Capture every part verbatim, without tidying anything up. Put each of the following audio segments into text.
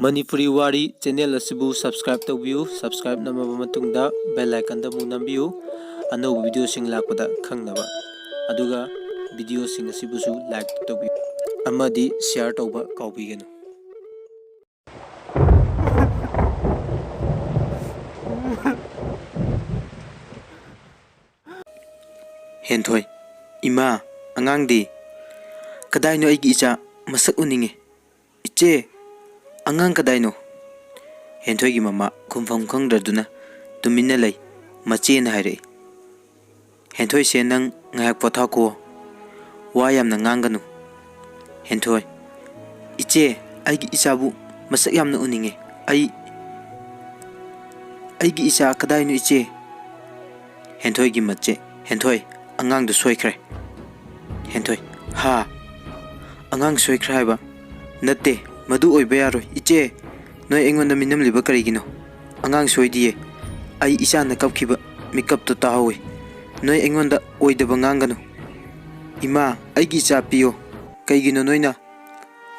ꯃꯅꯤꯄꯨꯔꯤ ꯋꯥꯔꯤ ꯆꯦꯅꯦꯜ ꯑꯁꯤꯕꯨ subscribe ꯇꯧꯕꯤꯌꯨ꯫ Subscribe ꯅꯝꯃꯕ ꯃꯇꯨꯡꯗ bell icon ꯗ ꯑꯃꯨꯛ ꯅꯝꯕꯤꯌꯨ, ꯑꯅꯧꯕ video ꯁꯤꯡ ꯂꯥꯛꯄꯗ ꯈꯪꯅꯕ꯫ ꯑꯗꯨꯒ video ꯁꯤꯡ ꯑꯁꯤꯕꯨꯁꯨ like ꯇꯧꯕꯤꯌꯨ ꯑꯃꯗꯤ share ꯇꯧꯕ ꯀꯥꯎꯕꯤꯒꯅꯨ꯫ ꯍꯦꯟꯊꯣꯏ, "ꯏꯃꯥ, ꯑꯉꯥꯡꯗꯤ? ꯀꯗꯥꯏꯅꯣ ꯑꯩꯒꯤ ꯏꯆꯥ? ꯃꯁꯛ ꯎꯅꯤꯡꯉꯤ꯫ ꯏꯆꯦ, ꯑꯉꯥꯡ ꯀꯗꯥꯏꯅꯣ?" ꯍꯦꯟꯊꯣꯏꯒꯤ ꯃꯃꯥ ꯈꯨꯝꯐꯝ ꯈꯪꯗ꯭ꯔꯗꯨꯅ ꯇꯨꯃꯤꯟꯅ ꯂꯩ꯫ ꯃꯆꯦꯅ ꯍꯥꯏꯔꯛꯏ, "ꯍꯦꯟꯊꯣꯏꯁꯦ, ꯅꯪ ꯉꯥꯏꯍꯥꯛ ꯄꯣꯊꯥꯈꯣ꯫ ꯋꯥ ꯌꯥꯝꯅ ꯉꯥꯡꯒꯅꯨ꯫" ꯍꯦꯟꯊꯣꯏ, "ꯏꯆꯦ, ꯑꯩꯒꯤ ꯏꯆꯥꯕꯨ ꯃꯁꯛ ꯌꯥꯝꯅ ꯎꯅꯤꯡꯉꯦ꯫ ꯑꯩ, ꯑꯩꯒꯤ ꯏꯆꯥ ꯀꯗꯥꯏꯅꯣ, ꯏꯆꯦ?" ꯍꯦꯟꯊꯣꯏꯒꯤ ꯃꯆꯦ, "ꯍꯦꯟꯊꯣꯏ, ꯑꯉꯥꯡꯗꯨ ꯁꯣꯏꯈ꯭ꯔꯦ꯫" ꯍꯦꯟꯊꯣꯏ, "ꯍꯥ? ꯑꯉꯥꯡ ꯁꯣꯏꯈ꯭ꯔꯦ ꯍꯥꯏꯕ? ꯅꯠꯇꯦ, ꯃꯗꯨ ꯑꯣꯏꯕ ꯌꯥꯔꯣꯏ꯫ ꯏꯆꯦ, ꯅꯣꯏ ꯑꯩꯉꯣꯟꯗ ꯃꯤꯅꯝꯂꯤꯕ ꯀꯔꯤꯒꯤꯅꯣ? ꯑꯉꯥꯡ ꯁꯣꯏꯗꯤꯌꯦ꯫ ꯑꯩ ꯏꯆꯥꯅ ꯀꯞꯈꯤꯕ ꯃꯤꯀꯞꯇꯨ ꯇꯥꯍꯧꯏ꯫ ꯅꯣꯏ ꯑꯩꯉꯣꯟꯗ ꯑꯣꯏꯗꯕ ꯉꯥꯡꯒꯅꯨ꯫ ꯏꯃꯥ, ꯑꯩꯒꯤ ꯏꯆꯥ ꯄꯤꯌꯣ꯫ ꯀꯩꯒꯤꯅꯣ ꯅꯣꯏꯅ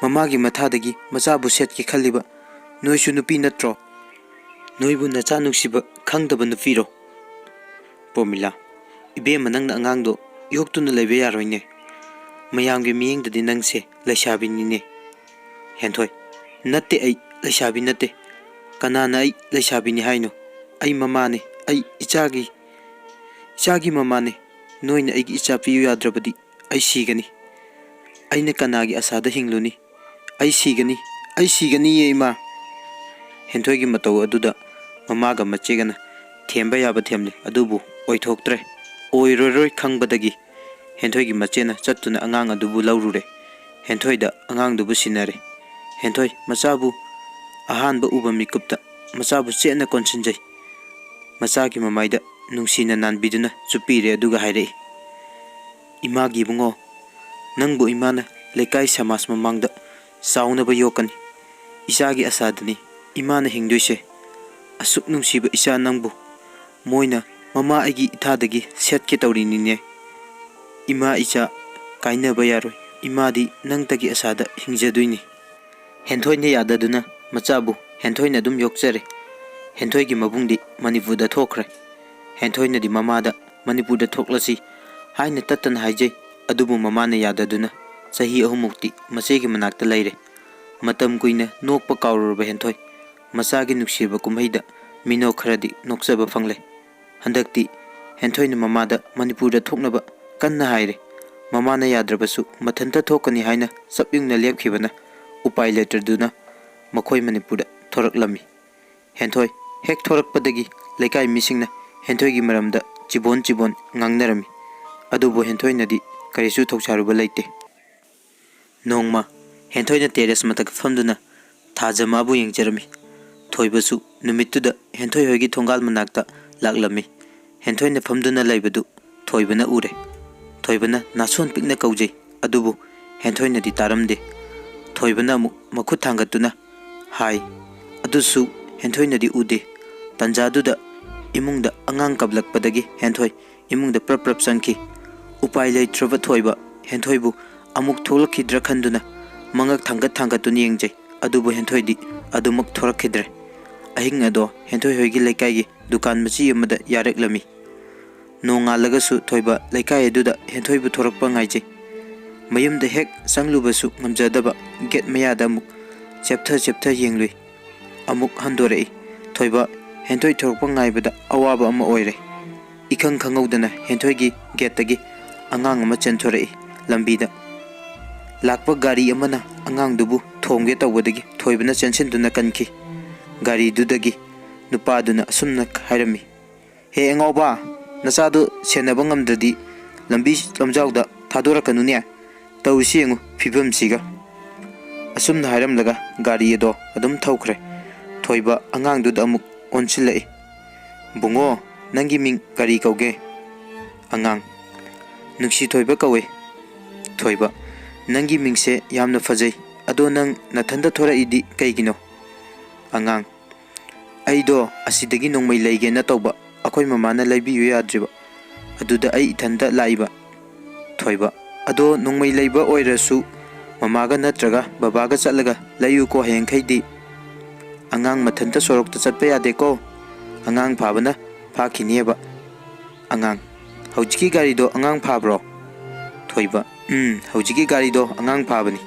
ꯃꯃꯥꯒꯤ ꯃꯊꯥꯗꯒꯤ ꯃꯆꯥꯕꯨ ꯁꯦꯠꯀꯦ ꯈꯜꯂꯤꯕ? ꯅꯣꯏꯁꯨ ꯅꯨꯄꯤ ꯅꯠꯇ꯭ꯔꯣ? ꯅꯣꯏꯕꯨ ꯅꯆꯥ ꯅꯨꯡꯁꯤꯕ ꯈꯪꯗꯕ ꯅꯨꯄꯤꯔꯣ?" ꯄ꯭ꯔꯣꯃꯤꯂꯥ, "ꯏꯕꯦꯝꯃ, ꯅꯪꯅ ꯑꯉꯥꯡꯗꯣ ꯌꯣꯛꯇꯨꯅ ꯂꯩꯕ ꯌꯥꯔꯣꯏꯅꯦ꯫ ꯃꯌꯥꯝꯒꯤ ꯃꯤꯠꯌꯦꯡꯗꯗꯤ ꯅꯪꯁꯦ ꯂꯩꯁꯥꯕꯤꯅꯤꯅꯦ꯫" ꯍꯦꯟꯊꯣꯏ, "ꯅꯠꯇꯦ, ꯑꯩ ꯂꯩꯁꯥꯕꯤ ꯅꯠꯇꯦ꯫ ꯀꯅꯥꯅ ꯑꯩ ꯂꯩꯁꯥꯕꯤꯅꯤ ꯍꯥꯏꯅꯣ? ꯑꯩ ꯃꯃꯥꯅꯦ꯫ ꯑꯩ ꯏꯆꯥꯒꯤ, ꯏꯆꯥꯒꯤ ꯃꯃꯥꯅꯦ꯫ ꯅꯣꯏꯅ ꯑꯩꯒꯤ ꯏꯆꯥ ꯄꯤꯌꯨ ꯌꯥꯗ꯭ꯔꯕꯗꯤ ꯑꯩ ꯁꯤꯒꯅꯤ꯫ ꯑꯩꯅ ꯀꯅꯥꯒꯤ ꯑꯁꯥꯗ ꯍꯤꯡꯂꯨꯅꯤ? ꯑꯩ ꯁꯤꯒꯅꯤ, ꯑꯩ ꯁꯤꯒꯅꯤꯌꯦ, ꯏꯃꯥ!" ꯍꯦꯟꯊꯣꯏꯒꯤ ꯃꯇꯧ ꯑꯗꯨꯗ ꯃꯃꯥꯒ ꯃꯆꯦꯒꯅ ꯊꯦꯝꯕ ꯌꯥꯕ ꯊꯦꯝꯂꯦ, ꯑꯗꯨꯕꯨ ꯑꯣꯏꯊꯣꯛꯇ꯭ꯔꯦ꯫ ꯑꯣꯏꯔꯔꯣꯏ ꯈꯪꯕꯗꯒꯤ ꯍꯦꯟꯊꯣꯏꯒꯤ ꯃꯆꯦꯅ ꯆꯠꯇꯨꯅ ꯑꯉꯥꯡ ꯑꯗꯨꯕꯨ ꯂꯧꯔꯨꯔꯦ꯫ ꯍꯦꯟꯊꯣꯏꯗ ꯑꯉꯥꯡꯗꯨꯕꯨ ꯁꯤꯟꯅꯔꯦ꯫ ꯍꯦꯟꯊꯣꯏ ꯃꯆꯥꯕꯨ ꯑꯍꯥꯟꯕ ꯎꯕ ꯃꯤꯀꯨꯞꯇ ꯃꯆꯥꯕꯨ ꯆꯦꯠꯅ ꯀꯣꯟꯁꯤꯟꯖꯩ꯫ ꯃꯆꯥꯒꯤ ꯃꯃꯥꯏꯗ ꯅꯨꯡꯁꯤꯅ ꯅꯥꯟꯕꯤꯗꯨꯅ ꯆꯨꯞꯄꯤꯔꯦ, ꯑꯗꯨꯒ ꯍꯥꯏꯔꯛꯏ, "ꯏꯃꯥꯒꯤ ꯏꯕꯨꯡꯉꯣ, ꯅꯪꯕꯨ ꯏꯃꯥꯅ ꯂꯩꯀꯥꯏ ꯁꯃꯥꯖ ꯃꯃꯥꯡꯗ ꯆꯥꯎꯅꯕ ꯌꯣꯛꯀꯅꯤ꯫ ꯏꯆꯥꯒꯤ ꯑꯁꯥꯗꯅꯤ ꯏꯃꯥꯅ ꯍꯤꯡꯗꯣꯏꯁꯦ꯫ ꯑꯁꯨꯛ ꯅꯨꯡꯁꯤꯕ ꯏꯆꯥ ꯅꯪꯕꯨ ꯃꯣꯏꯅ ꯃꯃꯥ ꯑꯩꯒꯤ ꯏꯊꯥꯗꯒꯤ ꯁꯦꯠꯀꯦ ꯇꯧꯔꯤꯅꯤꯅꯦ꯫ ꯏꯃꯥ ꯏꯆꯥ ꯀꯥꯏꯅꯕ ꯌꯥꯔꯣꯏ꯫ ꯏꯃꯥꯗꯤ ꯅꯪꯇꯒꯤ ꯑꯁꯥꯗ ꯍꯤꯡꯖꯗꯣꯏꯅꯤ꯫" ꯍꯦꯟꯊꯣꯏꯅ ꯌꯥꯗꯗꯨꯅ ꯃꯆꯥꯕꯨ ꯍꯦꯟꯊꯣꯏꯅ ꯑꯗꯨꯝ ꯌꯣꯛꯆꯔꯦ꯫ ꯍꯦꯟꯊꯣꯏꯒꯤ ꯃꯕꯨꯡꯗꯤ ꯃꯅꯤꯄꯨꯔꯗ ꯊꯣꯛꯈ꯭ꯔꯦ꯫ ꯍꯦꯟꯊꯣꯏꯅꯗꯤ ꯃꯃꯥꯗ "ꯃꯅꯤꯄꯨꯔꯗ ꯊꯣꯛꯂꯁꯤ" ꯍꯥꯏꯅ ꯇꯠꯇꯅ ꯍꯥꯏꯖꯩ꯫ ꯑꯗꯨꯕꯨ ꯃꯃꯥꯅ ꯌꯥꯗꯗꯨꯅ ꯆꯍꯤ ꯑꯍꯨꯝꯃꯨꯛꯇꯤ ꯃꯆꯦꯒꯤ ꯃꯅꯥꯛꯇ ꯂꯩꯔꯦ꯫ ꯃꯇꯝ ꯀꯨꯏꯅ ꯅꯣꯛꯄ ꯀꯥꯎꯔꯨꯔꯕ ꯍꯦꯟꯊꯣꯏ ꯃꯆꯥꯒꯤ ꯅꯨꯡꯁꯤꯔꯕ ꯀꯨꯝꯍꯩꯗ ꯃꯤꯅꯣꯛ ꯈꯔꯗꯤ ꯅꯣꯛꯆꯕ ꯐꯪꯂꯦ꯫ ꯍꯟꯗꯛꯇꯤ ꯍꯦꯟꯊꯣꯏꯅ ꯃꯃꯥꯗ ꯃꯅꯤꯄꯨꯔꯗ ꯊꯣꯛꯅꯕ ꯀꯟꯅ ꯍꯥꯏꯔꯦ꯫ ꯃꯃꯥꯅ ꯌꯥꯗ꯭ꯔꯕꯁꯨ ꯃꯊꯟꯇ ꯊꯣꯛꯀꯅꯤ ꯍꯥꯏꯅ ꯆꯞ ꯌꯨꯡꯅ ꯂꯦꯞꯈꯤꯕꯅ ꯎꯄꯥꯏ ꯂꯩꯇ꯭ꯔꯗꯨꯅ ꯃꯈꯣꯏ ꯃꯅꯤꯄꯨꯔꯗ ꯊꯣꯔꯛꯂꯝꯃꯤ꯫ ꯍꯦꯟꯊꯣꯏ ꯍꯦꯛ ꯊꯣꯔꯛꯄꯗꯒꯤ ꯂꯩꯀꯥꯏ ꯃꯤꯁꯤꯡꯅ ꯍꯦꯟꯊꯣꯏꯒꯤ ꯃꯔꯝꯗ ꯆꯤꯕꯣꯟ ꯆꯤꯕꯣꯟ ꯉꯥꯡꯅꯔꯝꯃꯤ꯫ ꯑꯗꯨꯕꯨ ꯍꯦꯟꯊꯣꯏꯅꯗꯤ ꯀꯔꯤꯁꯨ ꯊꯧꯁꯥꯔꯨꯕ ꯂꯩꯇꯦ꯫ ꯅꯣꯡꯃ ꯍꯦꯟꯊꯣꯏꯅ ꯇꯦꯔꯦꯁ ꯃꯊꯛꯇ ꯐꯝꯗꯨꯅ ꯊꯥꯖꯃꯥꯕꯨ ꯌꯦꯡꯖꯔꯝꯃꯤ꯫ ꯊꯣꯏꯕꯁꯨ ꯅꯨꯃꯤꯠꯇꯨꯗ ꯍꯦꯟꯊꯣꯏ ꯍꯣꯏꯒꯤ ꯊꯣꯡꯒꯥꯜ ꯃꯅꯥꯛꯇ ꯂꯥꯛꯂꯝꯃꯤ꯫ ꯍꯦꯟꯊꯣꯏꯅ ꯐꯝꯗꯨꯅ ꯂꯩꯕꯗꯨ ꯊꯣꯏꯕꯅ ꯎꯔꯦ꯫ ꯊꯣꯏꯕꯅ ꯅꯥꯁꯣꯟ ꯄꯤꯛꯅ ꯀꯧꯖꯩ, ꯑꯗꯨꯕꯨ ꯍꯦꯟꯊꯣꯏꯅꯗꯤ ꯇꯥꯔꯝꯗꯦ꯫ ꯊꯣꯏꯕꯅ ꯑꯃꯨꯛ ꯃꯈꯨꯠ ꯊꯥꯡꯒꯠꯇꯨꯅ ꯍꯥꯏ, ꯑꯗꯨꯁꯨ ꯍꯦꯟꯊꯣꯏꯅꯗꯤ ꯎꯗꯦ꯫ ꯇꯟꯖꯥꯗꯨꯗ ꯏꯃꯨꯡꯗ ꯑꯉꯥꯡ ꯀꯞꯂꯛꯄꯗꯒꯤ ꯍꯦꯟꯊꯣꯏ ꯏꯃꯨꯡꯗ ꯄ꯭ꯔꯞ ꯄ꯭ꯔꯞ ꯆꯪꯈꯤ꯫ ꯎꯄꯥꯏ ꯂꯩꯇ꯭ꯔꯕ ꯊꯣꯏꯕ ꯍꯦꯟꯊꯣꯏꯕꯨ ꯑꯃꯨꯛ ꯊꯣꯛꯂꯛꯈꯤꯗ꯭ꯔꯥ ꯈꯟꯗꯨꯅ ꯃꯉꯛ ꯊꯥꯡꯒꯠ ꯊꯥꯡꯒꯠꯇꯨꯅ ꯌꯦꯡꯖꯩ, ꯑꯗꯨꯕꯨ ꯍꯦꯟꯊꯣꯏꯗꯤ ꯑꯗꯨꯃꯛ ꯊꯣꯔꯛꯈꯤꯗ꯭ꯔꯦ꯫ ꯑꯍꯤꯡ ꯑꯗꯣ ꯍꯦꯟꯊꯣꯏ ꯍꯣꯏꯒꯤ ꯂꯩꯀꯥꯏꯒꯤ ꯗꯨꯀꯥꯟ ꯃꯆꯤ ꯑꯃꯗ ꯌꯥꯔꯛꯂꯝꯃꯤ꯫ ꯅꯣꯡꯉꯥꯜꯂꯒꯁꯨ ꯊꯣꯏꯕ ꯂꯩꯀꯥꯏ ꯑꯗꯨꯗ ꯍꯦꯟꯊꯣꯏꯕꯨ ꯊꯣꯔꯛꯄ ꯉꯥꯏꯖꯩ꯫ ꯃꯌꯨꯝꯗ ꯍꯦꯛ ꯆꯪꯂꯨꯕꯁꯨ ꯉꯝꯖꯗꯕ ꯒꯦꯠ ꯃꯌꯥꯗ ꯑꯃꯨꯛ ꯆꯦꯞꯊ ꯆꯦꯞꯊ ꯌꯦꯡꯂꯨꯏ꯫ ꯑꯃꯨꯛ ꯍꯟꯗꯣꯔꯛꯏ꯫ ꯊꯣꯏꯕ ꯍꯦꯟꯊꯣꯏ ꯊꯣꯔꯛꯄ ꯉꯥꯏꯕꯗ ꯑꯋꯥꯕ ꯑꯃ ꯑꯣꯏꯔꯦ꯫ ꯏꯈꯪ ꯈꯪꯍꯧꯗꯅ ꯍꯦꯟꯊꯣꯏꯒꯤ ꯒꯦꯠꯇꯒꯤ ꯑꯉꯥꯡ ꯑꯃ ꯆꯦꯟꯊꯣꯔꯛꯏ꯫ ꯂꯝꯕꯤꯗ ꯂꯥꯛꯄ ꯒꯥꯔꯤ ꯑꯃꯅ ꯑꯉꯥꯡꯗꯨꯕꯨ ꯊꯣꯝꯒꯦ ꯇꯧꯕꯗꯒꯤ ꯊꯣꯏꯕꯅ ꯆꯦꯟꯁꯤꯟꯗꯨꯅ ꯀꯟꯈꯤ꯫ ꯒꯥꯔꯤꯗꯨꯗꯒꯤ ꯅꯨꯄꯥꯗꯨꯅ ꯑꯁꯨꯝꯅ ꯍꯥꯏꯔꯝꯃꯤ, "ꯍꯦ ꯑꯉꯥꯎꯕ, ꯅꯆꯥꯗꯨ ꯁꯦꯟꯅꯕ ꯉꯝꯗ꯭ꯔꯗꯤ ꯂꯝꯕꯤ ꯂꯝꯖꯥꯎꯗ ꯊꯥꯗꯣꯔꯛꯀꯅꯨꯅꯦ꯫ ꯇꯧꯔꯤꯁꯤ ꯌꯦꯡꯉꯨ ꯐꯤꯕꯝꯁꯤꯒ"꯫ ꯑꯁꯨꯝꯅ ꯍꯥꯏꯔꯝꯂꯒ ꯒꯥꯔꯤ ꯑꯗꯣ ꯑꯗꯨꯝ ꯊꯧꯈ꯭ꯔꯦ꯫ ꯊꯣꯏꯕ ꯑꯉꯥꯡꯗꯨꯗ ꯑꯃꯨꯛ ꯑꯣꯟꯁꯤꯜꯂꯛꯏ꯫ "ꯕꯨꯡꯉꯣ, ꯅꯪꯒꯤ ꯃꯤꯡ ꯀꯔꯤ ꯀꯧꯒꯦ?" ꯑꯉꯥꯡ, "ꯅꯨꯡꯁꯤꯊꯣꯏꯕ ꯀꯧꯏ"꯫ ꯊꯣꯏꯕ, "ꯅꯪꯒꯤ ꯃꯤꯡꯁꯦ ꯌꯥꯝꯅ ꯐꯖꯩ꯫ ꯑꯗꯣ ꯅꯪ ꯅꯊꯟꯗ ꯊꯣꯔꯛꯏꯗꯤ ꯀꯩꯒꯤꯅꯣ?" ꯑꯉꯥꯡ, "ꯑꯩꯗꯣ ꯑꯁꯤꯗꯒꯤ ꯅꯣꯡꯃꯩ ꯂꯩꯒꯦꯅ ꯇꯧꯕ, ꯑꯩꯈꯣꯏ ꯃꯃꯥꯅ ꯂꯩꯕꯤꯌꯨ ꯌꯥꯗ꯭ꯔꯤꯕ꯫ ꯑꯗꯨꯗ ꯑꯩ ꯏꯊꯟꯇ ꯂꯥꯛꯏꯕ"꯫ ꯊꯣꯏꯕ, "ꯑꯗꯣ ꯅꯣꯡꯃꯩ ꯂꯩꯕ ꯑꯣꯏꯔꯁꯨ ꯃꯃꯥꯒ ꯅꯠꯇ꯭ꯔꯒ ꯕꯕꯥꯒ ꯆꯠꯂꯒ ꯂꯩꯌꯨꯀꯣ ꯍꯌꯦꯡꯈꯩꯗꯤ"꯫ ꯑꯉꯥꯡ ꯃꯊꯟꯇ ꯁꯣꯔꯣꯛꯇ ꯆꯠꯄ ꯌꯥꯗꯦꯀꯣ꯫ ꯑꯉꯥꯡ ꯐꯥꯕꯅ ꯐꯥꯈꯤꯅꯦꯕ꯫ ꯑꯉꯥꯡ: "ꯍꯧꯖꯤꯛꯀꯤ ꯒꯥꯔꯤꯗꯣ ꯑꯉꯥꯡ ꯐꯥꯕ꯭ꯔꯣ?" ꯊꯣꯏꯕ: "ꯎꯝ, ꯍꯧꯖꯤꯛꯀꯤ ꯒꯥꯔꯤꯗꯣ ꯑꯉꯥꯡ ꯐꯥꯕꯅꯤ"꯫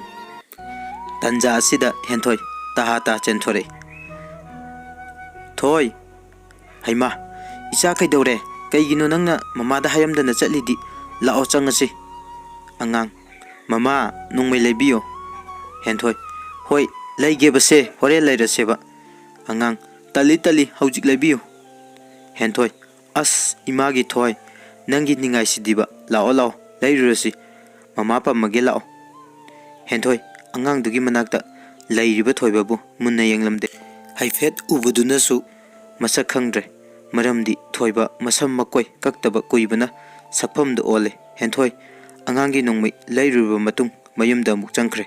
ꯇꯟꯖꯥ ꯑꯁꯤꯗ ꯍꯦꯟꯊꯣꯏ ꯇꯍꯥ ꯇꯍꯥ ꯆꯦꯟꯊꯣꯔꯛꯏ꯫ "ꯊꯣꯏ! ꯍꯩꯃꯥ! ꯏꯆꯥ ꯀꯩꯗꯧꯔꯦ? ꯀꯩꯒꯤꯅꯣ ꯅꯪꯅ ꯃꯃꯥꯗ ꯍꯥꯏꯔꯝꯗꯅ ꯆꯠꯂꯤꯗꯤ? ꯂꯥꯛꯑꯣ, ꯆꯪꯉꯁꯤ"꯫ ꯑꯉꯥꯡ: "ꯃꯃꯥ, ꯅꯣꯡꯃꯩ ꯂꯩꯕꯤꯌꯣ"꯫ ꯍꯦꯟꯊꯣꯏ: "ꯍꯣꯏ, ꯂꯩꯒꯦꯕꯁꯦ, ꯍꯣꯔꯦꯟ ꯂꯩꯔꯁꯦꯕ"꯫ ꯑꯉꯥꯡ: "ꯇꯜꯂꯤ, ꯇꯜꯂꯤ, ꯍꯧꯖꯤꯛ ꯂꯩꯕꯤꯌꯨ"꯫ ꯍꯦꯟꯊꯣꯏ: "ꯑꯁ, ꯏꯃꯥꯒꯤ ꯊꯣꯏ, ꯅꯪꯒꯤ ꯅꯤꯡꯉꯥꯏꯁꯤꯗꯤꯕ꯫ ꯂꯥꯛꯑꯣ, ꯂꯥꯛꯑꯣ, ꯂꯩꯔꯨꯔꯁꯤ꯫ ꯃꯃꯥ ꯄꯝꯃꯒꯦ, ꯂꯥꯛꯑꯣ"꯫ ꯍꯦꯟꯊꯣꯏ ꯑꯉꯥꯡꯗꯨꯒꯤ ꯃꯅꯥꯛꯇ ꯂꯩꯔꯤꯕ ꯊꯣꯏꯕꯕꯨ ꯃꯨꯟꯅ ꯌꯦꯡꯂꯝꯗꯦ꯫ ꯍꯥꯏꯐꯦꯠ ꯎꯕꯗꯨꯅꯁꯨ ꯃꯁꯛ ꯈꯪꯗ꯭ꯔꯦ꯫ ꯃꯔꯝꯗꯤ ꯊꯣꯏꯕ ꯃꯁꯝ ꯃꯀꯣꯏ ꯀꯛꯇꯕ ꯀꯨꯏꯕꯅ ꯁꯛꯐꯝꯗ ꯑꯣꯜꯂꯦ꯫ ꯍꯦꯟꯊꯣꯏ ꯑꯉꯥꯡꯒꯤ ꯅꯣꯡꯃꯩ ꯂꯩꯔꯨꯔꯕ ꯃꯇꯨꯡ ꯃꯌꯨꯝꯗ ꯑꯃꯨꯛ ꯆꯪꯈ꯭ꯔꯦ꯫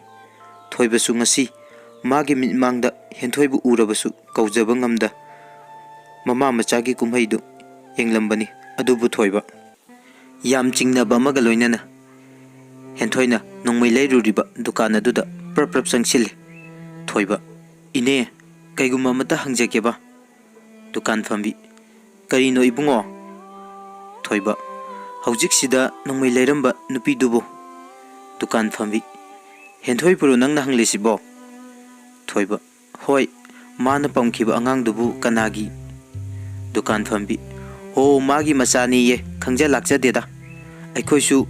ꯊꯣꯏꯕꯁꯨ ꯉꯁꯤ ꯃꯥꯒꯤ ꯃꯤꯠꯃꯥꯡꯗ ꯍꯦꯟꯊꯣꯏꯕꯨ ꯎꯔꯕꯁꯨ ꯀꯧꯖꯕ ꯉꯝꯗ ꯃꯃꯥ ꯃꯆꯥꯒꯤ ꯀꯨꯝꯍꯩꯗꯨ ꯌꯦꯡꯂꯝꯕꯅꯤ꯫ ꯑꯗꯨꯕꯨ ꯊꯣꯏꯕ ꯌꯥꯝ ꯆꯤꯡꯅꯕ ꯑꯃꯒ ꯂꯣꯏꯅꯅ ꯍꯦꯟꯊꯣꯏꯅ ꯅꯣꯡꯃꯩ ꯂꯩꯔꯨꯔꯤꯕ ꯗꯨꯀꯥꯟ ꯑꯗꯨꯗ ꯄ꯭ꯔꯞ ꯄ꯭ꯔꯞ ꯆꯪꯁꯤꯜꯂꯤ꯫ ꯊꯣꯏꯕ: "ꯏꯅꯦ, ꯀꯩꯒꯨꯝꯕ ꯑꯃꯇ ꯍꯪꯖꯒꯦꯕ"꯫ ꯗꯨꯀꯥꯟ ꯐꯝꯕꯤ: "ꯀꯔꯤꯅꯣ ꯏꯕꯨꯡꯉꯣ?" ꯊꯣꯏꯕ: "ꯍꯧꯖꯤꯛꯁꯤꯗ ꯅꯣꯡꯃꯩ ꯂꯩꯔꯝꯕ ꯅꯨꯄꯤꯗꯨꯕꯨ"꯫ ꯗꯨꯀꯥꯟ ꯐꯝꯕꯤ: "ꯍꯦꯟꯊꯣꯏꯕꯨꯔꯣ ꯅꯪꯅ ꯍꯪꯂꯤꯁꯤꯕꯣ?" ꯊꯣꯏꯕ: "ꯍꯣꯏ, ꯃꯥꯅ ꯄꯝꯈꯤꯕ ꯑꯉꯥꯡꯗꯨꯕꯨ ꯀꯅꯥꯒꯤ?" ꯗꯨꯀꯥꯟ ꯐꯝꯕꯤ: "ꯍꯣ, ꯃꯥꯒꯤ ꯃꯆꯥꯅꯤꯌꯦ, ꯈꯪꯖ ꯂꯥꯛꯆꯗꯦꯗ꯫ ꯑꯩꯈꯣꯏꯁꯨ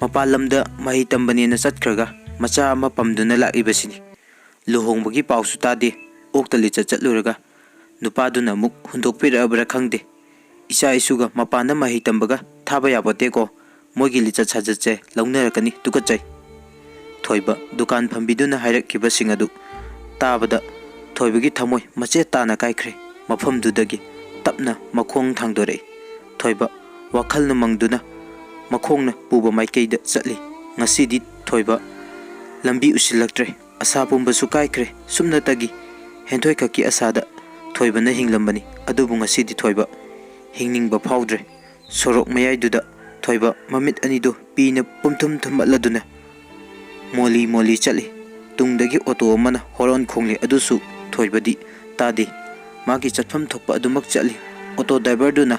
ꯃꯄꯥꯟ ꯂꯝꯗ ꯃꯍꯩ ꯇꯝꯕꯅꯦꯅ ꯆꯠꯈ꯭ꯔꯒ ꯃꯆꯥ ꯑꯃ ꯄꯝꯗꯨꯅ ꯂꯥꯛꯏꯕꯁꯤꯅꯤ꯫ ꯂꯨꯍꯣꯡꯕꯒꯤ ꯄꯥꯎꯁꯨ ꯇꯥꯗꯦ, ꯑꯣꯛꯇ ꯂꯤꯆꯠ ꯆꯠꯂꯨꯔꯒ ꯅꯨꯄꯥꯗꯨꯅ ꯑꯃꯨꯛ ꯍꯨꯟꯗꯣꯛꯄꯤꯔꯛꯑꯕ꯭ꯔꯥ ꯈꯪꯗꯦ꯫ ꯏꯆꯥ ꯏꯁꯨꯒ ꯃꯄꯥꯟꯗ ꯃꯍꯩ ꯇꯝꯕꯒ ꯊꯥꯕ ꯌꯥꯄꯣꯠꯇꯦꯀꯣ꯫ ꯃꯣꯏꯒꯤ ꯂꯤꯆꯠ ꯁꯥꯖꯠꯁꯦ ꯂꯧꯅꯔꯛꯀꯅꯤ, ꯇꯨꯀꯠꯆꯩ"꯫ ꯊꯣꯏꯕ ꯗꯨꯀꯥꯟ ꯐꯝꯕꯤꯗꯨꯅ ꯍꯥꯏꯔꯛꯈꯤꯕꯁꯤꯡ ꯑꯗꯨ ꯇꯥꯕꯗ ꯊꯣꯏꯕꯒꯤ ꯊꯃꯣꯏ ꯃꯆꯦꯠ ꯇꯥꯅ ꯀꯥꯏꯈ꯭ꯔꯦ꯫ ꯃꯐꯝꯗꯨꯗꯒꯤ ꯇꯞꯅ ꯃꯈꯣꯡ ꯊꯥꯡꯗꯣꯔꯛꯏ꯫ ꯊꯣꯏꯕ ꯋꯥꯈꯜꯅ ꯃꯪꯗꯨꯅ ꯃꯈꯣꯡꯅ ꯄꯨꯕ ꯃꯥꯏꯀꯩꯗ ꯆꯠꯂꯤ꯫ ꯉꯁꯤꯗꯤ ꯊꯣꯏꯕ ꯂꯝꯕꯤ ꯎꯁꯤꯜꯂꯛꯇ꯭ꯔꯦ꯫ ꯑꯁꯥ ꯄꯨꯝꯕꯁꯨ ꯀꯥꯏꯈ꯭ꯔꯦ꯫ ꯁꯨꯞꯅꯇꯒꯤ ꯍꯦꯟꯊꯣꯏꯈꯛꯀꯤ ꯑꯁꯥꯗ ꯊꯣꯏꯕꯅ ꯍꯤꯡꯂꯝꯕꯅꯤ꯫ ꯑꯗꯨꯕꯨ ꯉꯁꯤꯗꯤ ꯊꯣꯏꯕ ꯍꯤꯡꯅꯤꯡꯕ ꯐꯥꯎꯗ꯭ꯔꯦ꯫ ꯁꯣꯔꯣꯛ ꯃꯌꯥꯏꯗꯨꯗ ꯊꯣꯏꯕ ꯃꯃꯤꯠ ꯑꯅꯤꯗꯨ ꯄꯤꯅ ꯄꯨꯝꯊꯨꯝ ꯊꯨꯝꯍꯠꯂꯗꯨꯅ ꯃꯣꯂꯤ ꯃꯣꯂꯤ ꯆꯠꯂꯤ꯫ ꯇꯨꯡꯗꯒꯤ ꯑꯣꯇꯣ ꯑꯃꯅ ꯍꯣꯔꯣꯟ ꯈꯣꯡꯂꯤ꯫ ꯑꯗꯨꯁꯨ ꯊꯣꯏꯕꯗꯤ ꯇꯥꯗꯦ꯫ ꯃꯥꯒꯤ ꯆꯠꯐꯝ ꯊꯣꯛꯄ ꯑꯗꯨꯃꯛ ꯆꯠꯂꯤ꯫ ꯑꯣꯇꯣ ꯗ꯭ꯔꯥꯏꯚꯔꯗꯨꯅ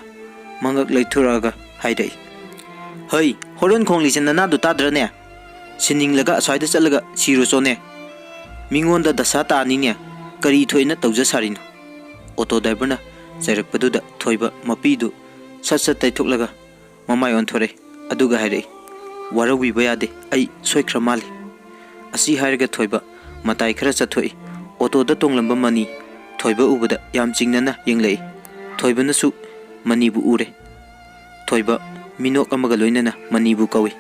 ꯃꯉꯛ ꯂꯩꯊꯣꯔꯛꯑꯒ ꯍꯥꯏꯔꯛꯏ, "ꯍꯩ, ꯍꯣꯔꯣꯟ ꯈꯣꯡꯂꯤꯁꯦ ꯅꯅꯥꯗꯣ ꯇꯥꯗ꯭ꯔꯅꯦ? ꯁꯤꯅꯤꯡꯂꯒ ꯑꯁ꯭ꯋꯥꯏꯗ ꯆꯠꯂꯒ ꯁꯤꯔꯨꯆꯣꯅꯦ꯫ ꯃꯤꯉꯣꯟꯗ ꯗꯁꯥ ꯇꯥꯅꯤꯅꯦ꯫ ꯀꯔꯤ ꯊꯣꯛꯑꯦꯅ ꯇꯧꯖ ꯁꯥꯔꯤꯅꯣ?" ꯑꯣꯇꯣ ꯗ꯭ꯔꯥꯏꯚꯔꯅ ꯆꯩꯔꯛꯄꯗꯨꯗ ꯊꯣꯏꯕ ꯃꯄꯤꯗꯨ ꯁꯠ ꯁꯠ ꯇꯩꯊꯣꯛꯂꯒ ꯃꯃꯥꯏ ꯑꯣꯟꯊꯣꯔꯛꯏ꯫ ꯑꯗꯨꯒ ꯍꯥꯏꯔꯛꯏ, "ꯋꯥꯔꯧꯕꯤꯕ ꯌꯥꯗꯦ, ꯑꯩ ꯁꯣꯏꯈ꯭ꯔ ꯃꯥꯜꯂꯦ꯫" ꯑꯁꯤ ꯍꯥꯏꯔꯒ ꯊꯣꯏꯕ ꯃꯇꯥꯏ ꯈꯔ ꯆꯠꯊꯣꯛꯏ꯫ ꯑꯣꯇꯣꯗ ꯇꯣꯡꯂꯝꯕ ꯃꯅꯤ ꯊꯣꯏꯕ ꯎꯕꯗ ꯌꯥꯝ ꯆꯤꯡꯅꯅ ꯌꯦꯡꯂꯛꯏ꯫ ꯊꯣꯏꯕꯅꯁꯨ ꯃꯅꯤꯕꯨ ꯎꯔꯦ꯫ ꯊꯣꯏꯕ ꯃꯤꯅꯣꯛ ꯑꯃꯒ ꯂꯣꯏꯅꯅ ꯃꯅꯤꯕꯨ ꯀꯧꯏ,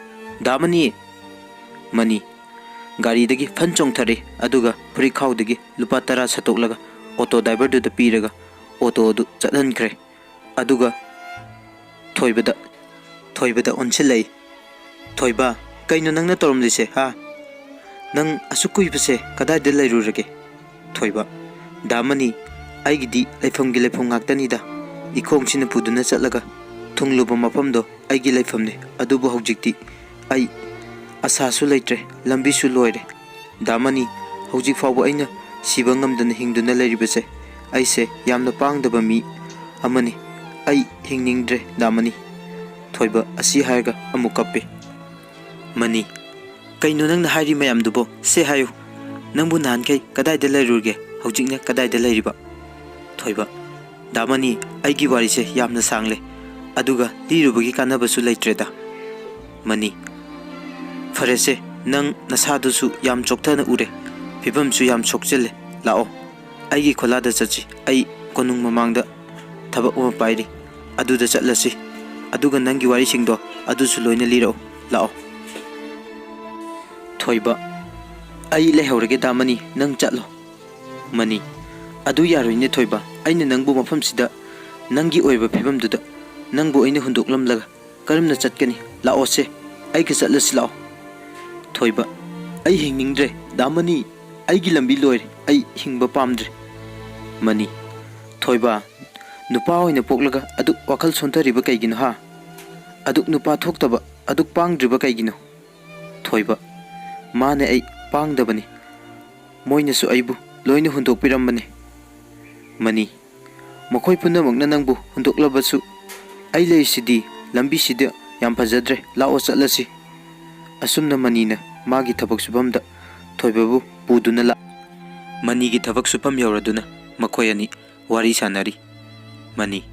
"ꯗꯥ ꯃꯅꯤ!" ꯃꯅꯤ ꯒꯥꯔꯤꯗꯒꯤ ꯐꯟ ꯆꯣꯡꯊꯔꯛꯏ, ꯑꯗꯨꯒ ꯐꯨꯔꯤꯠꯈꯥꯎꯗꯒꯤ ꯂꯨꯄꯥ ꯇꯔꯥ ꯁꯠꯇꯣꯛꯂꯒ ꯑꯣꯇꯣ ꯗ꯭ꯔꯥꯏꯚꯔꯗꯨꯗ ꯄꯤꯔꯒ ꯑꯣꯇꯣ ꯑꯗꯨ ꯆꯠꯍꯟꯈ꯭ꯔꯦ꯫ ꯑꯗꯨꯒ ꯊꯣꯏꯕꯗ, ꯊꯣꯏꯕꯗ ꯑꯣꯟꯁꯤꯜꯂꯛꯏ꯫ "ꯊꯣꯏꯕ, ꯀꯩꯅꯣ ꯅꯪꯅ ꯇꯧꯔꯝꯂꯤꯁꯦ, ꯍꯥ? ꯅꯪ ꯑꯁꯨꯛ ꯀꯨꯏꯕꯁꯦ ꯀꯗꯥꯏꯗ ꯂꯩꯔꯨꯔꯒꯦ?" ꯊꯣꯏꯕ, "ꯗꯥ ꯃꯅꯤ, ꯑꯩꯒꯤꯗꯤ ꯂꯩꯐꯝꯒꯤ ꯂꯩꯐꯝ ꯉꯥꯛꯇꯅꯤꯗ꯫ ꯏꯈꯣꯡꯁꯤꯅ ꯄꯨꯗꯨꯅ ꯆꯠꯂꯒ ꯊꯨꯡꯂꯨꯕ ꯃꯐꯝꯗꯣ ꯑꯩꯒꯤ ꯂꯩꯐꯝꯅꯤ꯫ ꯑꯗꯨꯕꯨ ꯍꯧꯖꯤꯛꯇꯤ ꯑꯩ ꯑꯁꯥꯁꯨ ꯂꯩꯇ꯭ꯔꯦ, ꯂꯝꯕꯤꯁꯨ ꯂꯣꯏꯔꯦ꯫ ꯗꯥ ꯃꯅꯤ, ꯍꯧꯖꯤꯛ ꯐꯥꯎꯕ ꯑꯩꯅ ꯁꯤꯕ ꯉꯝꯗꯅ ꯍꯤꯡꯗꯨꯅ ꯂꯩꯔꯤꯕꯁꯦ ꯑꯩꯁꯦ ꯌꯥꯝꯅ ꯄꯥꯡꯗꯕ ꯃꯤ ꯑꯃꯅꯤ꯫ ꯑꯩ ꯍꯤꯡꯅꯤꯡꯗ꯭ꯔꯦ, ꯗꯥ ꯃꯅꯤ꯫" ꯊꯣꯏꯕ ꯑꯁꯤ ꯍꯥꯏꯔꯒ ꯑꯃꯨꯛ ꯀꯞꯄꯤ꯫ ꯃꯅꯤ, "ꯀꯩꯅꯣ ꯅꯪꯅ ꯍꯥꯏꯔꯤ ꯃꯌꯥꯝꯗꯨꯕꯣ? ꯁꯦ ꯍꯥꯏꯌꯨ꯫ ꯅꯪꯕꯨ ꯅꯍꯥꯟꯈꯩ ꯀꯗꯥꯏꯗ ꯂꯩꯔꯨꯔꯒꯦ? ꯍꯧꯖꯤꯛꯅ ꯀꯗꯥꯏꯗ ꯂꯩꯔꯤꯕ?" ꯊꯣꯏꯕ, "ꯗꯥ ꯃꯅꯤ, ꯑꯩꯒꯤ ꯋꯥꯔꯤꯁꯦ ꯌꯥꯝꯅ ꯁꯥꯡꯂꯦ, ꯑꯗꯨꯒ ꯂꯤꯔꯨꯕꯒꯤ ꯀꯥꯟꯅꯕꯁꯨ ꯂꯩꯇ꯭ꯔꯦꯗ꯫" ꯃꯅꯤ, "ꯐꯔꯦꯁꯦ, ꯅꯪ ꯅꯁꯥꯗꯨꯁꯨ ꯌꯥꯝ ꯆꯣꯛꯊꯅ ꯎꯔꯦ, ꯐꯤꯕꯝꯁꯨ ꯌꯥꯝ ꯁꯣꯛꯆꯤꯜꯂꯦ꯫ ꯂꯥꯛꯑꯣ, ꯑꯩꯒꯤ ꯈꯣꯂꯥꯗ ꯆꯠꯁꯤ꯫ ꯑꯩ ꯀꯣꯅꯨꯡ ꯃꯃꯥꯡꯗ ꯊꯕꯛ ꯑꯃ ꯄꯥꯏꯔꯤ, ꯑꯗꯨꯗ ꯆꯠꯂꯁꯤ꯫ ꯑꯗꯨꯒ ꯅꯪꯒꯤ ꯋꯥꯔꯤꯁꯤꯡꯗꯣ ꯑꯗꯨꯁꯨ ꯂꯣꯏꯅ ꯂꯤꯔꯛꯎ꯫ ꯂꯥꯛꯑꯣ꯫" ꯊꯣꯏꯕ, "ꯑꯩ ꯂꯩꯍꯧꯔꯒꯦ, ꯗꯥ ꯃꯅꯤ, ꯅꯪ ꯆꯠꯂꯣ꯫" ꯃꯅꯤ, "ꯑꯗꯨ ꯌꯥꯔꯣꯏꯅꯦ ꯊꯣꯏꯕ, ꯑꯩꯅ ꯅꯪꯕꯨ ꯃꯐꯝꯁꯤꯗ, ꯅꯪꯒꯤ ꯑꯣꯏꯕ ꯐꯤꯕꯝꯗꯨꯗ ꯅꯪꯕꯨ ꯑꯩꯅ ꯍꯨꯟꯗꯣꯛꯂꯝꯂꯒ ꯀꯔꯝꯅ ꯆꯠꯀꯅꯤ? ꯂꯥꯛꯑꯣꯁꯦ, ꯑꯩꯒ ꯆꯠꯂꯁꯤ ꯂꯥꯛꯑꯣ꯫" ꯊꯣꯏꯕ, "ꯑꯩ ꯍꯤꯡꯅꯤꯡꯗ꯭ꯔꯦ, ꯗꯥ ꯃꯅꯤ, ꯑꯩꯒꯤ ꯂꯝꯕꯤ ꯂꯣꯏꯔꯦ, ꯑꯩ ꯍꯤꯡꯕ ꯄꯥꯝꯗ꯭ꯔꯦ꯫" ꯃꯅꯤ, "ꯊꯣꯏꯕ, ꯅꯨꯄꯥ ꯑꯣꯏꯅ ꯄꯣꯛꯂꯒ ꯑꯗꯨꯛ ꯋꯥꯈꯜ ꯁꯣꯟꯊꯔꯤꯕ ꯀꯩꯒꯤꯅꯣ ꯍꯥ? ꯑꯗꯨꯛ ꯅꯨꯄꯥ ꯊꯣꯛꯇꯕ, ꯑꯗꯨꯛ ꯄꯥꯡꯗ꯭ꯔꯤꯕ ꯀꯩꯒꯤꯅꯣ?" ꯊꯣꯏꯕ, "ꯃꯥꯅꯦ, ꯑꯩ ꯄꯥꯡꯗꯕꯅꯤ꯫ ꯃꯣꯏꯅꯁꯨ ꯑꯩꯕꯨ ꯂꯣꯏꯅ ꯍꯨꯟꯗꯣꯛꯄꯤꯔꯝꯕꯅꯤ꯫ ꯃꯅꯤ, ꯃꯈꯣꯏ ꯄꯨꯝꯅꯃꯛꯅ ꯅꯪꯕꯨ ꯍꯨꯟꯗꯣꯛꯂꯕꯁꯨ, ꯑꯩ ꯂꯩꯔꯤꯁꯤꯗꯤ ꯂꯝꯕꯤꯁꯤꯗ ꯌꯥꯝ ꯐꯖꯗ꯭ꯔꯦ, ꯂꯥꯛꯑꯣ ꯆꯠꯂꯁꯤ꯫ ꯑꯁꯨꯝꯅ ꯃꯅꯤꯅ ꯃꯥꯒꯤ ꯊꯕꯛ ꯁꯨꯐꯝꯗ ꯊꯣꯏꯕꯕꯨ ꯄꯨꯗꯨꯅ ꯂꯥꯛ꯫ ꯃꯅꯤꯒꯤ ꯊꯕꯛ ꯁꯨꯐꯝ ꯌꯧꯔꯗꯨꯅ ꯃꯈꯣꯏ ꯑꯅꯤ ꯋꯥꯔꯤ ꯁꯥꯟꯅꯔꯤ꯫ ꯃꯅꯤ,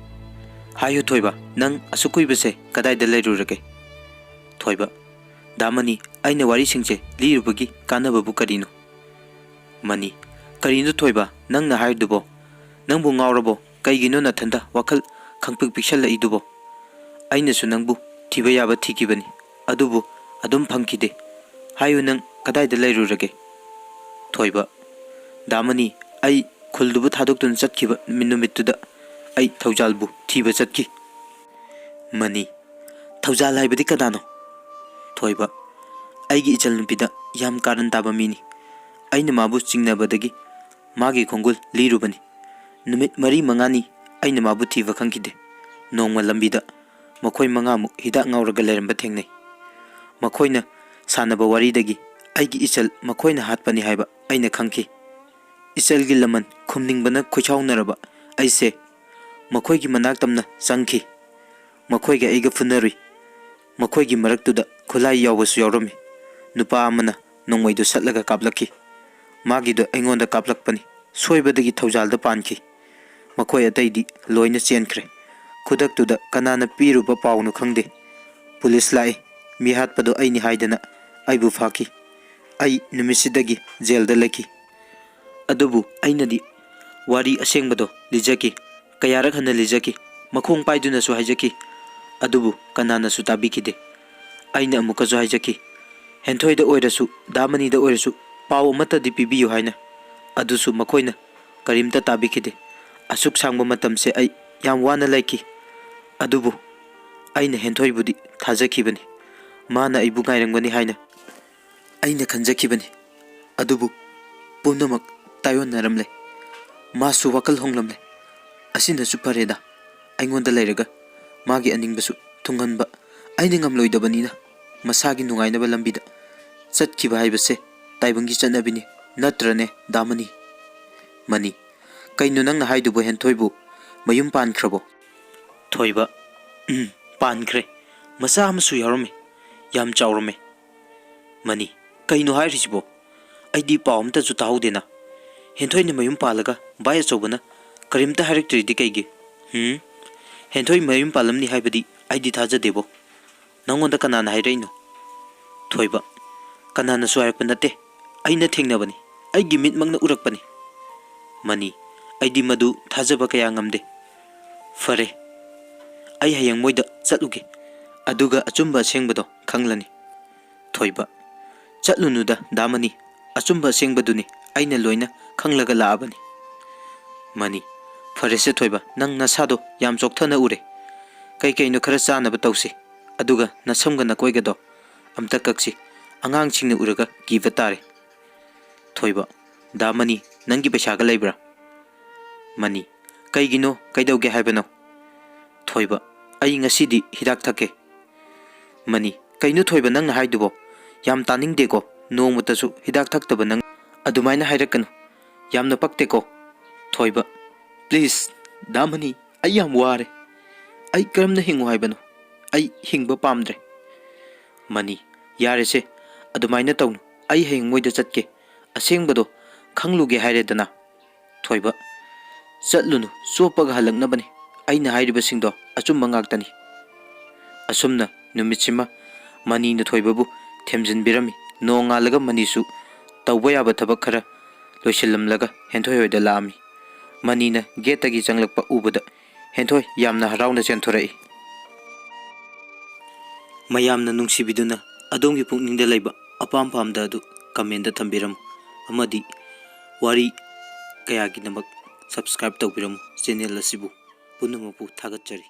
ꯍꯥꯏꯌꯨ ꯊꯣꯏꯕ, ꯅꯪ ꯑꯁꯨꯛ ꯀꯨꯏꯕꯁꯦ ꯀꯗꯥꯏꯗ ꯂꯩꯔꯨꯔꯒꯦ? ꯊꯣꯏꯕ, ꯗꯥ ꯃꯅꯤ, ꯑꯩꯅ ꯋꯥꯔꯤꯁꯤꯡꯁꯦ ꯂꯤꯔꯨꯕꯒꯤ ꯀꯥꯟꯅꯕꯕꯨ ꯀꯔꯤꯅꯣ? ꯃꯅꯤ, ꯀꯔꯤꯅꯣ ꯊꯣꯏꯕ, ꯅꯪꯅ ꯍꯥꯏꯔꯤꯗꯨꯕꯣ? ꯅꯪꯕꯨ ꯉꯥꯎꯔꯕꯣ? ꯀꯩꯒꯤꯅꯣ ꯅꯊꯟꯇ ꯋꯥꯈꯜ ꯈꯪꯄꯤꯛ ꯄꯤꯛꯁꯜꯂꯛꯏꯗꯨꯕꯣ? ꯑꯩꯅꯁꯨ ꯅꯪꯕꯨ ꯊꯤꯕ ꯌꯥꯕ ꯊꯤꯈꯤꯕꯅꯤ, ꯑꯗꯨꯕꯨ ꯑꯗꯨꯝ ꯐꯪꯈꯤꯗꯦ꯫ ꯍꯥꯏꯌꯨ, ꯅꯪ ꯀꯗꯥꯏꯗ ꯂꯩꯔꯨꯔꯒꯦ? ꯊꯣꯏꯕ, ꯗꯥ ꯃꯅꯤ, ꯑꯩ ꯈꯨꯜꯗꯨꯕꯨ ꯊꯥꯗꯣꯛꯇꯨꯅ ꯆꯠꯈꯤꯕ ꯅꯨꯃꯤꯠꯇꯨꯗ ꯑꯩ ꯊꯧꯖꯥꯜꯕꯨ ꯊꯤꯕ ꯆꯠꯈꯤ꯫ ꯃꯅꯤ, ꯊꯧꯖꯥꯜ ꯍꯥꯏꯕꯗꯤ ꯀꯅꯥꯅꯣ? ꯊꯣꯏꯕ, ꯑꯩꯒꯤ ꯏꯆꯜꯅꯨꯄꯤꯗ ꯌꯥꯝ ꯀꯥꯔꯟ ꯇꯥꯕ ꯃꯤꯅꯤ꯫ ꯑꯩꯅ ꯃꯥꯕꯨ ꯆꯤꯡꯅꯕꯗꯒꯤ ꯃꯥꯒꯤ ꯈꯣꯡꯒꯨꯜ ꯂꯤꯔꯨꯕꯅꯤ꯫ ꯅꯨꯃꯤꯠ ꯃꯔꯤ ꯃꯉꯥꯅꯤ ꯑꯩꯅ ꯃꯥꯕꯨ ꯊꯤꯕ ꯈꯪꯈꯤꯗꯦ꯫ ꯅꯣꯡꯃ ꯂꯝꯕꯤꯗ ꯃꯈꯣꯏ ꯃꯉꯥꯃꯨꯛ ꯍꯤꯗꯥꯛ ꯉꯥꯎꯔꯒ ꯂꯩꯔꯝꯕ ꯊꯦꯡꯅꯩ꯫ ꯃꯈꯣꯏꯅ ꯁꯥꯟꯅꯕ ꯋꯥꯔꯤꯗꯒꯤ ꯑꯩꯒꯤ ꯏꯆꯜ ꯃꯈꯣꯏꯅ ꯍꯥꯠꯄꯅꯤ ꯍꯥꯏꯕ ꯑꯩꯅ ꯈꯪꯈꯤ꯫ ꯏꯆꯜꯒꯤ ꯂꯃꯟ ꯈꯨꯝꯅꯤꯡꯕꯅ ꯈꯣꯏꯁꯥꯎꯅꯔꯕ ꯑꯩꯁꯦ ꯃꯈꯣꯏꯒꯤ ꯃꯅꯥꯛ ꯇꯝꯅ ꯆꯪꯈꯤ꯫ ꯃꯈꯣꯏꯒ ꯑꯩꯒ ꯐꯨꯅꯔꯨꯏ꯫ ꯃꯈꯣꯏꯒꯤ ꯃꯔꯛꯇꯨꯗ ꯈꯨꯠꯂꯥꯏ ꯌꯥꯎꯕꯁꯨ ꯌꯥꯎꯔꯝꯃꯤ꯫ ꯅꯨꯄꯥ ꯑꯃꯅ ꯅꯣꯡꯃꯩꯗꯨ ꯁꯠꯂꯒ ꯀꯥꯞꯂꯛꯈꯤ꯫ ꯃꯥꯒꯤꯗꯨ ꯑꯩꯉꯣꯟꯗ ꯀꯥꯞꯂꯛꯄꯅꯤ꯫ ꯁꯣꯏꯕꯗꯒꯤ ꯊꯧꯖꯥꯜꯗ ꯄꯥꯟꯈꯤ꯫ ꯃꯈꯣꯏ ꯑꯇꯩꯗꯤ ꯂꯣꯏꯅ ꯆꯦꯟꯈ꯭ꯔꯦ꯫ ꯈꯨꯗꯛꯇꯨꯗ ꯀꯅꯥꯅ ꯄꯤꯔꯨꯕ ꯄꯥꯎꯅꯣ ꯈꯪꯗꯦ꯫ ꯄꯨꯂꯤꯁ ꯂꯥꯛꯏ꯫ ꯃꯤꯍꯥꯠꯄꯗꯣ ꯑꯩꯅꯤ ꯍꯥꯏꯗꯅ ꯑꯩꯕꯨ ꯐꯥꯈꯤ꯫ ꯑꯩ ꯅꯨꯃꯤꯠꯁꯤꯗꯒꯤ ꯖꯦꯜꯗ ꯂꯩꯈꯤ꯫ ꯑꯗꯨꯕꯨ ꯑꯩꯅꯗꯤ ꯋꯥꯔꯤ ꯑꯁꯦꯡꯕꯗꯣ ꯂꯤꯖꯈꯤ꯫ ꯀꯌꯥꯔꯛ ꯍꯟꯅ ꯂꯤꯖꯈꯤ꯫ ꯃꯈꯣꯡ ꯄꯥꯏꯗꯨꯅꯁꯨ ꯍꯥꯏꯖꯈꯤ꯫ ꯑꯗꯨꯕꯨ ꯀꯅꯥꯅꯁꯨ ꯇꯥꯕꯤꯈꯤꯗꯦ꯫ ꯑꯩꯅ ꯑꯃꯨꯛꯀꯁꯨ ꯍꯥꯏꯖꯈꯤ, ꯍꯦꯟꯊꯣꯏꯗ ꯑꯣꯏꯔꯁꯨ, ꯗꯥ ꯃꯅꯤꯗ ꯑꯣꯏꯔꯁꯨ ꯄꯥꯎ ꯑꯃꯠꯇꯗꯤ ꯄꯤꯕꯤꯌꯨ ꯍꯥꯏꯅ꯫ ꯑꯗꯨꯁꯨ ꯃꯈꯣꯏꯅ ꯀꯔꯤꯝꯇ ꯇꯥꯕꯤꯈꯤꯗꯦ꯫ ꯑꯁꯨꯛ ꯁꯥꯡꯕ ꯃꯇꯝꯁꯦ ꯑꯩ ꯌꯥꯝ ꯋꯥꯅ ꯂꯩꯈꯤ꯫ ꯑꯗꯨꯕꯨ ꯑꯩꯅ ꯍꯦꯟꯊꯣꯏꯕꯨꯗꯤ ꯊꯥꯖꯈꯤꯕꯅꯤ꯫ ꯃꯥꯅ ꯑꯩꯕꯨ ꯉꯥꯏꯔꯝꯒꯅꯤ ꯍꯥꯏꯅ ꯑꯩꯅ ꯈꯟꯖꯈꯤꯕꯅꯤ꯫ ꯑꯗꯨꯕꯨ ꯄꯨꯝꯅꯃꯛ ꯇꯥꯏꯑꯣꯟꯅꯔꯝꯂꯦ꯫ ꯃꯥꯁꯨ ꯋꯥꯈꯜ ꯍꯣꯡꯂꯝꯂꯦ꯫ ꯑꯁꯤꯅꯁꯨ ꯐꯔꯦꯗ, ꯑꯩꯉꯣꯟꯗ ꯂꯩꯔꯒ ꯃꯥꯒꯤ ꯑꯅꯤꯡꯕꯁꯨ ꯊꯨꯡꯍꯟꯕ ꯑꯩꯅ ꯉꯝꯂꯣꯏꯗꯕꯅꯤꯅ꯫ ꯃꯁꯥꯒꯤ ꯅꯨꯡꯉꯥꯏꯅꯕ ꯂꯝꯕꯤꯗ ꯆꯠꯈꯤꯕ ꯍꯥꯏꯕꯁꯦ ꯇꯥꯏꯕꯪꯒꯤ ꯆꯠꯅꯕꯤꯅꯤ, ꯅꯠꯇ꯭ꯔꯅꯦ, ꯗꯥ ꯃꯅꯤ? ꯃꯅꯤ, ꯀꯩꯅꯣ ꯅꯪꯅ ꯍꯥꯏꯗꯨꯕꯨ? ꯍꯦꯟꯊꯣꯏꯕꯨ ꯃꯌꯨꯝ ꯄꯥꯟꯈ꯭ꯔꯕꯣ? ꯊꯣꯏꯕ, ꯎꯝ, ꯄꯥꯟꯈ꯭ꯔꯦ꯫ ꯃꯆꯥ ꯑꯃꯁꯨ ꯌꯥꯎꯔꯝꯃꯤ꯫ ꯌꯥꯝ ꯆꯥꯎꯔꯝꯃꯤ꯫ ꯃꯅꯤ, ꯀꯩꯅꯣ ꯍꯥꯏꯔꯤꯁꯤꯕꯣ? ꯑꯩꯗꯤ ꯄꯥꯎ ꯑꯝꯇꯁꯨ ꯇꯥꯍꯧꯗꯦꯅ꯫ ꯍꯦꯟꯊꯣꯏꯅ ꯃꯌꯨꯝ ꯄꯥꯜꯂꯒ ꯚꯥꯏ ꯑꯆꯧꯕꯅ ꯀꯔꯤꯝꯇ ꯍꯥꯏꯔꯛꯇ꯭ꯔꯤꯗꯤ ꯀꯩꯒꯤ? ꯍꯨꯝ? ꯍꯦꯟꯊꯣꯏ ꯃꯌꯨꯝ ꯄꯥꯜꯂꯝꯅꯤ ꯍꯥꯏꯕꯗꯤ ꯑꯩꯗꯤ ꯊꯥꯖꯗꯦꯕꯣ꯫ ꯅꯪꯉꯣꯟꯗ ꯀꯅꯥꯅ ꯍꯥꯏꯔꯛꯏꯅꯣ? ꯊꯣꯏꯕ, ꯀꯅꯥꯅꯁꯨ ꯍꯥꯏꯔꯛꯄ ꯅꯠꯇꯦ꯫ ꯑꯩꯅ ꯊꯦꯡꯅꯕꯅꯤ꯫ ꯑꯩꯒꯤ ꯃꯤꯠꯃꯛꯅ ꯎꯔꯛꯄꯅꯤ꯫ ꯃꯅꯤ, ꯑꯩꯗꯤ ꯃꯗꯨ ꯊꯥꯖꯕ ꯀꯌꯥ ꯉꯝꯗꯦ꯫ ꯐꯔꯦ, ꯑꯩ ꯍꯌꯦꯡ ꯃꯣꯏꯗ ꯆꯠꯂꯨꯒꯦ꯫ ꯑꯗꯨꯒ ꯑꯆꯨꯝꯕ ꯑꯁꯦꯡꯕꯗꯣ ꯈꯪꯂꯅꯤ꯫ ꯊꯣꯏꯕ, ꯆꯠꯂꯨꯅꯨꯗ ꯗꯥ ꯃꯅꯤ꯫ ꯑꯆꯨꯝꯕ ꯑꯁꯦꯡꯕꯗꯨꯅꯤ ꯑꯩꯅ ꯂꯣꯏꯅ ꯈꯪꯂꯒ ꯂꯥꯛꯑꯕꯅꯤ꯫ ꯃꯅꯤ, ꯐꯔꯦꯁꯦ ꯊꯣꯏꯕ, ꯅꯪ ꯅꯁꯥꯗꯣ ꯌꯥꯝ ꯆꯣꯛꯊꯅ ꯎꯔꯦ꯫ ꯀꯩ ꯀꯩꯅꯣ ꯈꯔ ꯆꯥꯅꯕ ꯇꯧꯁꯤ꯫ ꯑꯗꯨꯒ ꯅꯁꯝꯒ ꯅꯀꯣꯏꯒꯗꯣ ꯑꯝꯇ ꯀꯛꯁꯤ꯫ ꯑꯉꯥꯡꯁꯤꯡꯅ ꯎꯔꯒ ꯀꯤꯕ ꯇꯥꯔꯦ꯫ ꯊꯣꯏꯕ, ꯗꯥ ꯃꯅꯤ, ꯅꯪꯒꯤ ꯄꯩꯁꯥꯒ ꯂꯩꯕ꯭ꯔꯥ? ꯃꯅꯤ, ꯀꯩꯒꯤꯅꯣ? ꯀꯩꯗꯧꯒꯦ ꯍꯥꯏꯕꯅꯣ? ꯊꯣꯏꯕ, ꯑꯩ ꯉꯁꯤꯗꯤ ꯍꯤꯗꯥꯛ ꯊꯛꯀꯦ꯫ ꯃꯅꯤ, ꯀꯩꯅꯣ ꯊꯣꯏꯕ ꯅꯪꯅ ꯍꯥꯏꯗꯨꯕꯣ? ꯌꯥꯝ ꯇꯥꯅꯤꯡꯗꯦꯀꯣ, ꯅꯣꯡꯃꯇꯁꯨ ꯍꯤꯗꯥꯛ ꯊꯛꯇꯕ ꯅꯪ ꯑꯗꯨꯃꯥꯏꯅ ꯍꯥꯏꯔꯛꯀꯅꯨ꯫ ꯌꯥꯝꯅ ꯄꯛꯇꯦꯀꯣ꯫ ꯊꯣꯏꯕ, please, ꯗꯥ ꯃꯅꯤ, ꯑꯩ ꯌꯥꯝ ꯋꯥꯔꯦ꯫ ꯑꯩ ꯀꯔꯝꯅ ꯍꯤꯡꯉꯨ ꯍꯥꯏꯕꯅꯣ? ꯑꯩ ꯍꯤꯡꯕ ꯄꯥꯝꯗ꯭ꯔꯦ꯫ ꯃꯅꯤ, ꯌꯥꯔꯦꯁꯦ, ꯑꯗꯨꯃꯥꯏꯅ ꯇꯧꯅꯨ꯫ ꯑꯩ ꯍꯌꯦꯡ ꯃꯣꯏꯗ ꯆꯠꯀꯦ꯫ ꯑꯁꯦꯡꯕꯗꯣ ꯈꯪꯂꯨꯒꯦ ꯍꯥꯏꯔꯦꯗꯅ꯫ ꯊꯣꯏꯕ, ꯆꯠꯂꯨꯅꯨ, ꯆꯣꯞꯄꯒ ꯍꯜꯂꯛꯅꯕꯅꯤ꯫ ꯑꯩꯅ ꯍꯥꯏꯔꯤꯕꯁꯤꯡꯗꯣ ꯑꯆꯨꯝꯕ ꯉꯥꯛꯇꯅꯤ꯫ ꯑꯁꯨꯝꯅ ꯅꯨꯃꯤꯠꯁꯤꯃ ꯃꯅꯤꯅ ꯊꯣꯏꯕꯕꯨ ꯊꯦꯝꯖꯤꯟꯕꯤꯔꯝꯃꯤ꯫ ꯅꯣꯡꯉꯥꯜꯂꯒ ꯃꯅꯤꯁꯨ ꯇꯧꯕ ꯌꯥꯕ ꯊꯕꯛ ꯈꯔ ꯂꯣꯏꯁꯤꯜꯂꯝꯂꯒ ꯍꯦꯟꯊꯣꯏ ꯍꯣꯏꯗ ꯂꯥꯛꯑꯝꯃꯤ꯫ ꯃꯅꯤꯅ ꯒꯦꯠꯇꯒꯤ ꯆꯪꯂꯛꯄ ꯎꯕꯗ ꯍꯦꯟꯊꯣꯏ ꯌꯥꯝꯅ ꯍꯔꯥꯎꯅ ꯆꯦꯟꯊꯣꯔꯛꯏ꯫ ꯃꯌꯥꯝꯅ ꯅꯨꯡꯁꯤꯕꯤꯗꯨꯅ ꯑꯗꯣꯝꯒꯤ ꯄꯨꯛꯅꯤꯡꯗ ꯂꯩꯕ ꯑꯄꯥꯝ ꯄꯥꯝꯗ ꯑꯗꯨ ꯀꯃꯦꯟꯗ ꯊꯝꯕꯤꯔꯝꯃꯨ, ꯑꯃꯗꯤ ꯋꯥꯔꯤ ꯀꯌꯥꯒꯤꯗꯃꯛ ꯁꯕꯁꯀ꯭ꯔꯥꯏꯕ ꯇꯧꯕꯤꯔꯝꯃꯨ ꯆꯦꯅꯦꯜ ꯑꯁꯤꯕꯨ꯫ ꯄꯨꯝꯅꯃꯛꯄꯨ ꯊꯥꯒꯠꯆꯔꯤ꯫